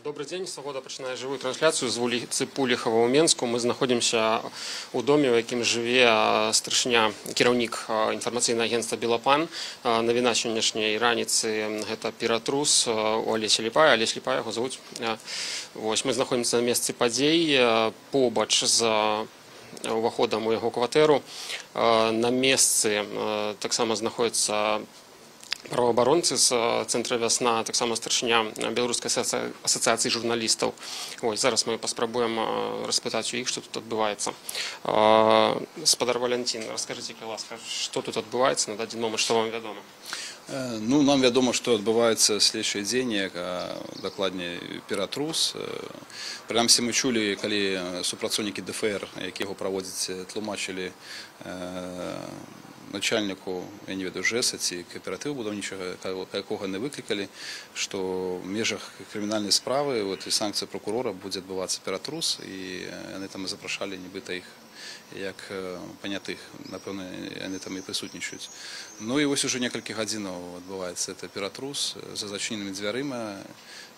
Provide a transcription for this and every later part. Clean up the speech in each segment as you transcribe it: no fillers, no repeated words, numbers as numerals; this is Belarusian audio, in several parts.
Добры дзень. Свабода пачынае жывую трансляцыю з вуліцы Пуліхава ў Менску. Мы знаходзімся ў доме, у якім жыве старшыня, кіраўнік інфармацыйнага агенцтва «Белапан». Навіна сённяшняй раніцы — гэта ператрус у Алеся Ліпая. Алесь Ліпай яго завуць. Вось мы знаходзімся на месцы падзей, побач з уваходам у яго кватэру. На месцы таксама знаходзяцца праваабаронцы з цэнтра «Вясна», таксама старшыня Беларускай асацыяцыі журналістаў. Вось зараз мы паспрабуем распытаць у іх, што тут адбываецца. Спадар Валянцін, раскажыце, калі ласка, што тут адбываецца на дадзены момант, што вам вядома? Ну, нам вядома, што адбываецца следчыя дзеянні, дакладней ператрус. Прынамсі мы чулі, калі супрацоўнікі ДФР, які яго праводзіць, тлумачылі начальніку, я не ведаю, ЖЭСа ці кааператыву будаўнічага, якога не выклікалі, што ў межах крымінальнай справы, вот, і санкцыі пракурора будзе адбывацца ператрус, і яны там і запрашалі нібыта іх як панятых, напэўна, яны там і прысутнічаюць. Ну і вось ужо некалькі гадзінаў адбываецца это ператрус за зачыненымі дзвярыма,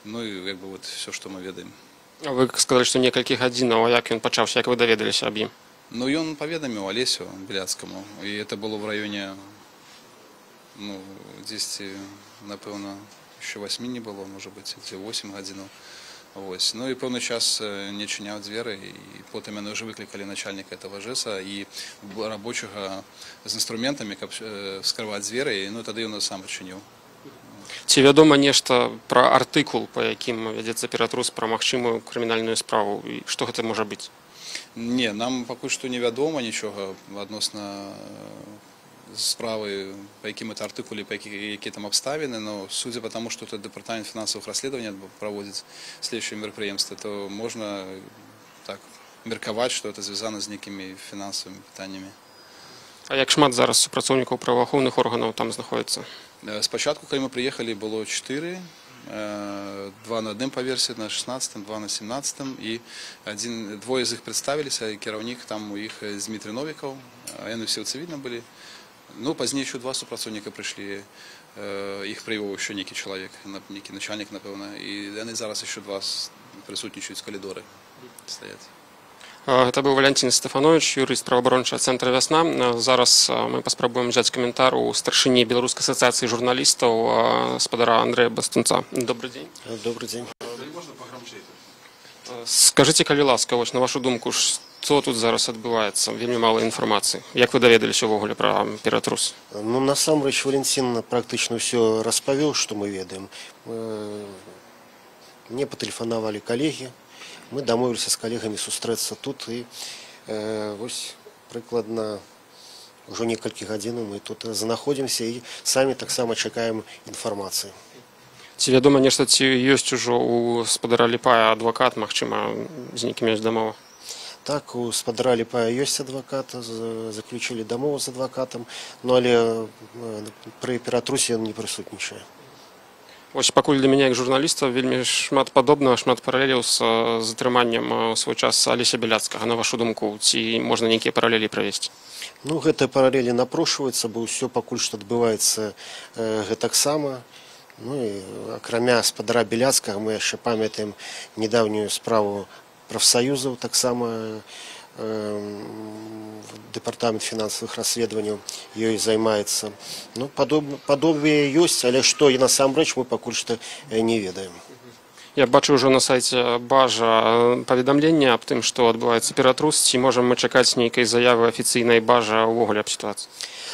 ну і як бы вот всё, што мы ведаем. А вы сказалі, што некалькі гадзінаў, а як ён пачаўся, як вы даведаліся аб ім? Ну, ён паведаміў Алесю Беляцкаму, і это было в раёне, ну, 10, напэўна, еще 8 не было, можа быць, ці 8 гадзінаў. Вось. Ну і пэўны час не адчыняў дзверы, і потым яны ўжо выклікалі начальніка этого ЖЭСа і рабочага з інструментамі, каб вскрываць дзверы, і, ну, тады ён сам адчыніў. Ці вядома нешта пра артыкул, па якім вядзецца ператрус, пра магчымую крымінальную справу, і што гэта можа быць? Не, нам пакуль што невядома нічога адносна справы, па якім это артыкуле, па які там абставіны, но судя по тому, что это департамент финансовых расследований проводит следчыя мерапрыемствы, то можна так меркаваць, что это звязана з нейкімі фінансавымі пытаннямі. А як шмат зараз супрацоўнікаў праваахоўных органаў там знаходіцца? Спачатку, калі мы прыехалі, было 4, 2 на адным паверсе, на 16-м, 2 на 17-м, і двое з іх прадставіліся, і кіраўнік там у іх Дмітрий Новікаў, а яны ўсе ў цывільным былі. Ну, пазней еще 2 супрацоўніка прыйшлі, іх прывёў еще нейкі чалавек, нейкі начальнік, напэўна, і яны зараз еще 2 прысутнічаюць в калідоры, стаяць. Гэта быў Валянцін Стэфановіч, юрыст праваабарончага цэнтра «Вясна». Зараз мы паспрабуем взяць каментар у старшыні Беларускай асацыяцыі журналістаў, спадара Андрэя Бастунца. Добры дзень. Добры дзень. Скажыце, калі ласка, вось, на вашу думку, што тут зараз адбываецца? Вельмі мала інфармацыі. Як вы даведаліся ўвогуле пра ператрус? Ну, насамрэч, Валянцін практычна ўсё распавёў, што мы ведаем. Мне патэлефанавалі калегі. Мы дамовіліся з калегамі сустрэцца тут, і вось прыкладна ўжо некалькі гадзінаў мы тут знаходзімся і самі таксама чакаем інфармацыі. Ці вядома нешта, ці ёсць ужо у спадара Ліпая адвакат, магчыма, з нейкім ёсць дамова? Так, у спадара Ліпая ёсць адвакат, заключылі дамову з адвакатам, ну, але пры ператрусе ён не прысутнічае. Вось пакуль для мяне як журналіста вельмі шмат падобнага, шмат паралеляў з затрыманнем у свой час Алеся Беляцкага. На вашу думку, ці можна нейкія паралелі правесці? Ну, гэтыя паралелі напрошваюцца, бо ўсё пакуль што адбываецца гэтаксама. Ну і акрамя спадара Беляцкага мы яшчэ памятаем недаўнюю справу прафсаюзаў, таксама дэпартамент фінансавых расследаванняў ёй займаецца. Ну, падобнае ёсць, але што і насамрэч мы пакуль што не ведаем. Я бачу ўжо на сайце БАЖа паведамленне аб тым, што адбываецца ператрус. Ці можам мы чакаць нейкай заявы афіцыйнай БАЖа ўвогуле аб сітуацыі?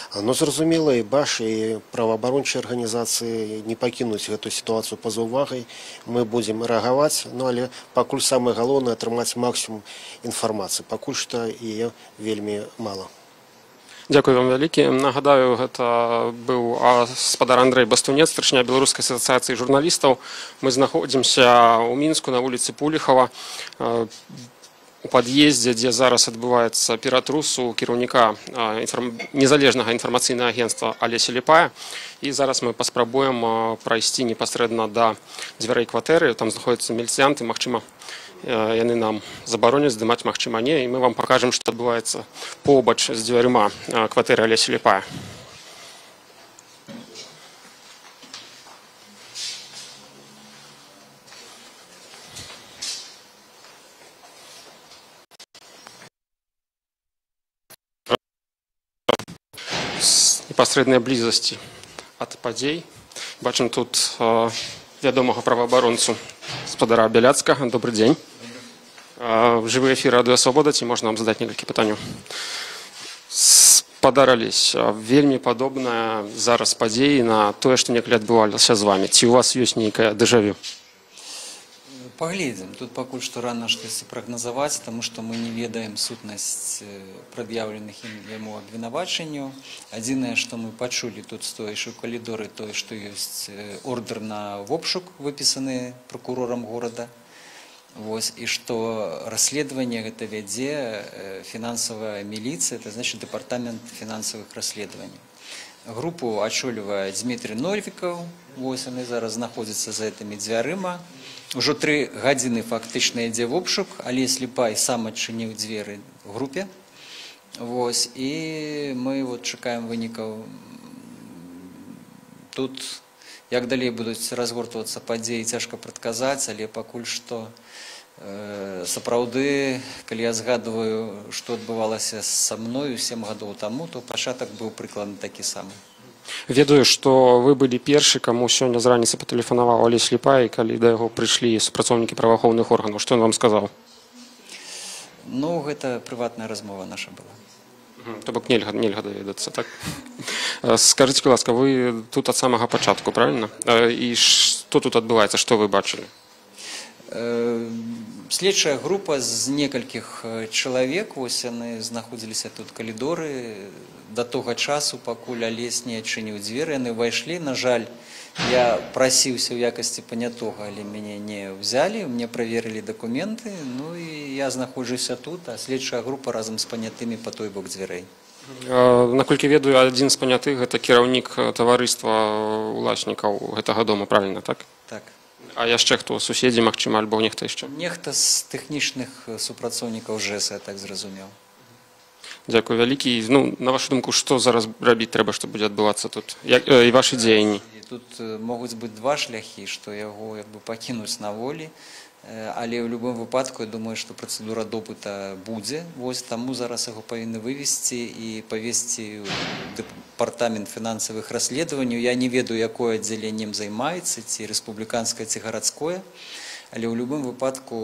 Ну, зразумела, і БАЖ, і праваабарончыя арганізацыі не пакінуць гэту сітуацыю па-за ўвагай. Мы будзем рэагаваць, ну, але пакуль самае галоўнае атрымаць максімум інфармацыі. Пакуль што яе вельмі мала. Дзякуй вам вялікі. Нагадаю, гэта быў спадар Андрэй Бастунец, старшыня Беларускай асацыяцыі журналістаў. Мы знаходзімся ў Мінску на вуліцы Пуліхава, у пад'ездзе, дзе зараз адбываецца ператрус у кіраўніка незалежнага інфармацыйнага агенцтва Алеся Ліпая. І зараз мы паспрабуем прайсці непасрэдна да дзвярэй кватэры. Там знаходзяцца міліцыянты, магчыма, яны нам забароняць здымаць, магчыма, не. І мы вам пакажам, што адбываецца побач з дзвярыма кватэры Алеся Ліпая. Непасрэднай блізасці ад падзей. Бачым тут вядомага праваабаронцу спадара Бяляцкага. Добры дзень. Жывы эфір Радыё Свабода, ці можна вам задаць некалькі пытанняў? Спадар Алесь, вельмі падобная зараз падзеі на тое, што некалі адбывалася з вамі. Ці ў вас ёсць нейкае дэжавю? Паглядзім. Тут пакуль што рана штосьці прагназаваць, таму што мы не ведаем сутнасць прад'яўленых ім яму абвінавачанняў. Адзінае, што мы пачулі тут, стоячы ў калідоры, тое, што ёсць ордэр на вобшук, выпісаны пракурорам горада. Вось, і што расследаванне гэта вядзе фінансавая міліцыя, это значит дэпартамент фінансавых расследаванняў. Групу ачольвае Дмітрый Новікаў, вось яны зараз знаходзяцца за гэтымі дзвярыма. Ужо 3 гадзіны фактычна ідзе вобшук, Алесь Ліпай сам адчыніў дзверы групе. Вось, і мы вот чакаем вынікаў. Тут як далей будуць разгортвацца падзеі, цяжка прадказаць, але пакуль што сапраўды, калі я згадваю, што адбывалася са мною 7 гадоў таму, то пачатак быў прыкладна такі самы. Ведаю, што вы былі першы, каму сёння з раніцы патэлефанаваў Алесь Ліпай, калі да яго прыйшлі супрацоўнікі праваахоўных органаў. Што ён вам сказаў? Ну, гэта прыватная размова наша была. То бок нельга даведацца, так? Скажыце, калі ласка, вы тут ад самага пачатку, правильно? І што тут адбываецца, што вы бачылі? Следчая група з некалькіх чалавек, вось яны знаходзіліся тут калідоры да таго часу, пакуль Алесь не адчыніў дзверы, яны ўвайшлі. На жаль, я прасіўся ў якасці панятога, але мяне не ўзялі, мне праверылі дакументы, ну і я знаходжуся тут, а следчая група разам з панятымі па той бок дзвярэй. Наколькі ведаю, адзін з панятых — гэта кіраўнік таварыства уласнікаў гэтага дома, правильно, так? Так. А яшчэ хто, суседзі, магчыма, альбо нехта яшчэ? Нехта з тэхнічных супрацоўнікаў ЖЭСа, я так зразумеў. Дзякуй вялікі. Ну, на вашу думку, што зараз рабіць трэба, што будзе адбывацца тут? Як, і вашы дзеянні? І тут могуць быць два шляхі, што яго як бы пакінуць на волі, але ў любым выпадку я думаю, што працэдура допыта будзе. Вось таму зараз яго павінны вывесці і павесці ў дэпартамент фінансавых расследаванняў. Я не ведаю, якое аддзяленне ім займаецца, ці рэспубліканскае, ці гарадское, але ў любым выпадку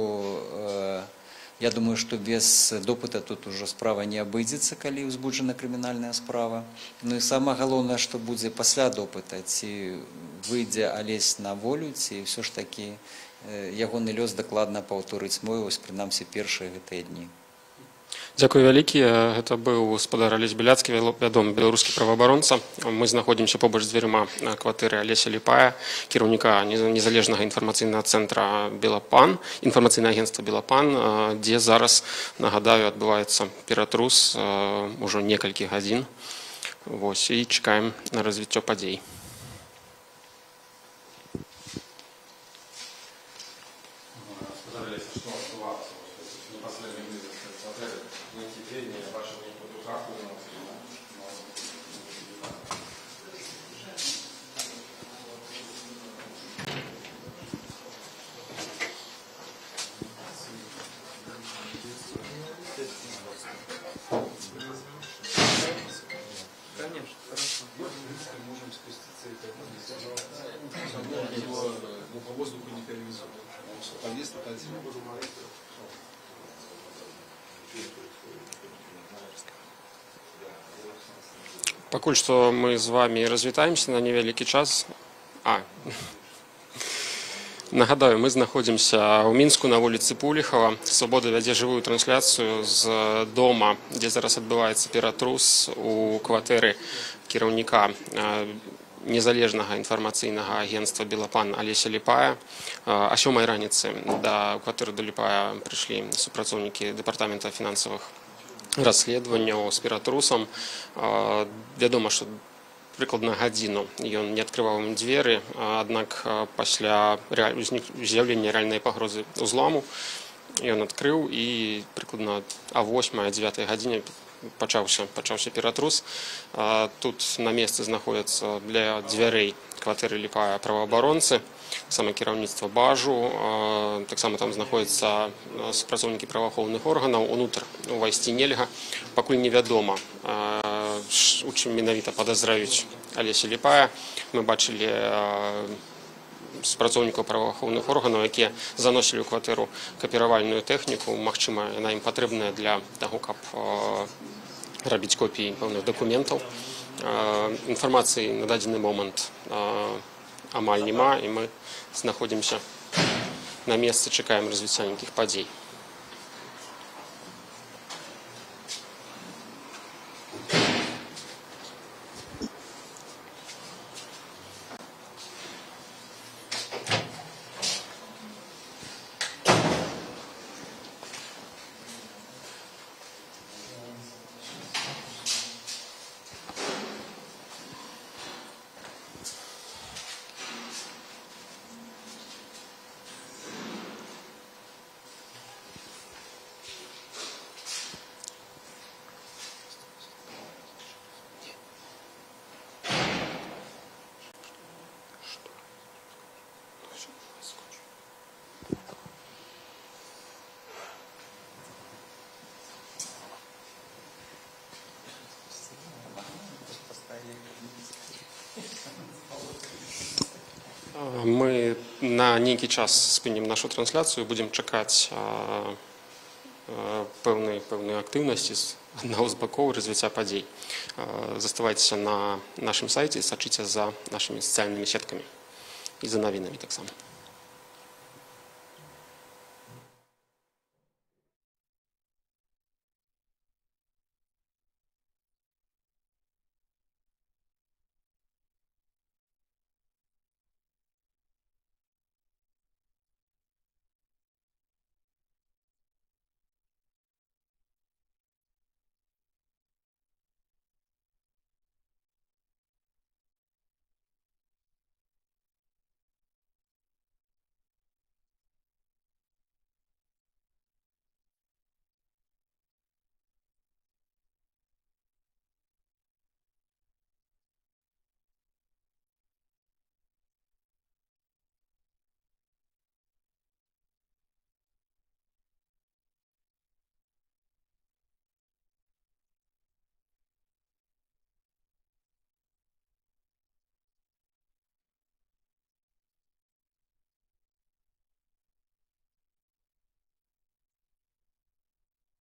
я думаю, што без допыта тут ужо справа не абыдзецца, калі ўзбуджана крымінальная справа. Ну і самае галоўнае, што будзе пасля допыта, ці выйдзе Алесь на волю, ці ўсё ж такі ягоны лёс дакладна паўторыць мой, вось прынамсі першыя гэтыя дні. Дзякуй вялікі. Гэта быў спадар Алесь Беляцкі, вядомы беларускі праваабаронца. Мы знаходзімся побач з дзвярыма кватэры Алеся Ліпая, кіраўніка незалежнага інфармацыйнага цэнтра «Белапан», інфармацыйнае агенцтва «Белапан», дзе зараз, нагадаю, адбываецца ператрус ўжо некалькі гадзін. Вось, і чакаем на развіццё падзей. Спадар Алесь, што адбываецца ў непасрэднай блізасці ад кватэры? Нейкія дзеянні, я бачыў нейкую друкарку у нас, да? Конечно, хорошо. Мы, в принципе, можем спуститься и пойти. Его, ну, по воздуху не перевезут. Подъезд тут один. Пакуль што мы з вами развітаемся на невялікі час. Нагадаю, мы знаходзімся ў Мінску на вуліцы Пуліхава. Свабода вядзе жывую трансляцыю з дома, дзе зараз адбываецца ператрус у кватэры кіраўніка незалежнага інфармацыйнага агенцтва «Белапан» Алеся Ліпая. А 7 раніцы да кватэры да Ліпая прыйшлі супрацоўнікі дэпартамента фінансавых расследаванняў з ператрусам. Вядома, што прыкладна гадзіну ён не адкрываў ім дзверы, аднак пасля з'яўлення рэальнай пагрозы ўзламу ён адкрыў, і прыкладна а 8-9 гадзіне пачаўся ператрус. Тут на месцы знаходзяцца для дзвярэй кватэры Ліпая праваабаронцы, таксама кіраўніцтва БАЖу, таксама там знаходзяцца супрацоўнікі праваахоўных органаў, унутр увайсці нельга. Пакуль невядома, у чым менавіта падазраюць Алеся Ліпая. Мы бачылі супрацоўнікаў праваахоўных органаў, якія заносілі ў кватэру капіравальную тэхніку. Магчыма, яна ім патрэбная для таго, каб рабіць копіі пэўных дакументаў. Інфармацыі на дадзены момант амаль няма, і мы знаходзімся на месцы, чакаем развіцця нейкіх падзей. Мы на нейкі час спынім нашу трансляцыю, будзем чакаць пэўнай актыўнасці з аднаго з бакоў развіцця падзей. Заставайцеся на нашым сайце, сачыце за нашымі сацыяльнымі сеткамі і за навінамі таксама.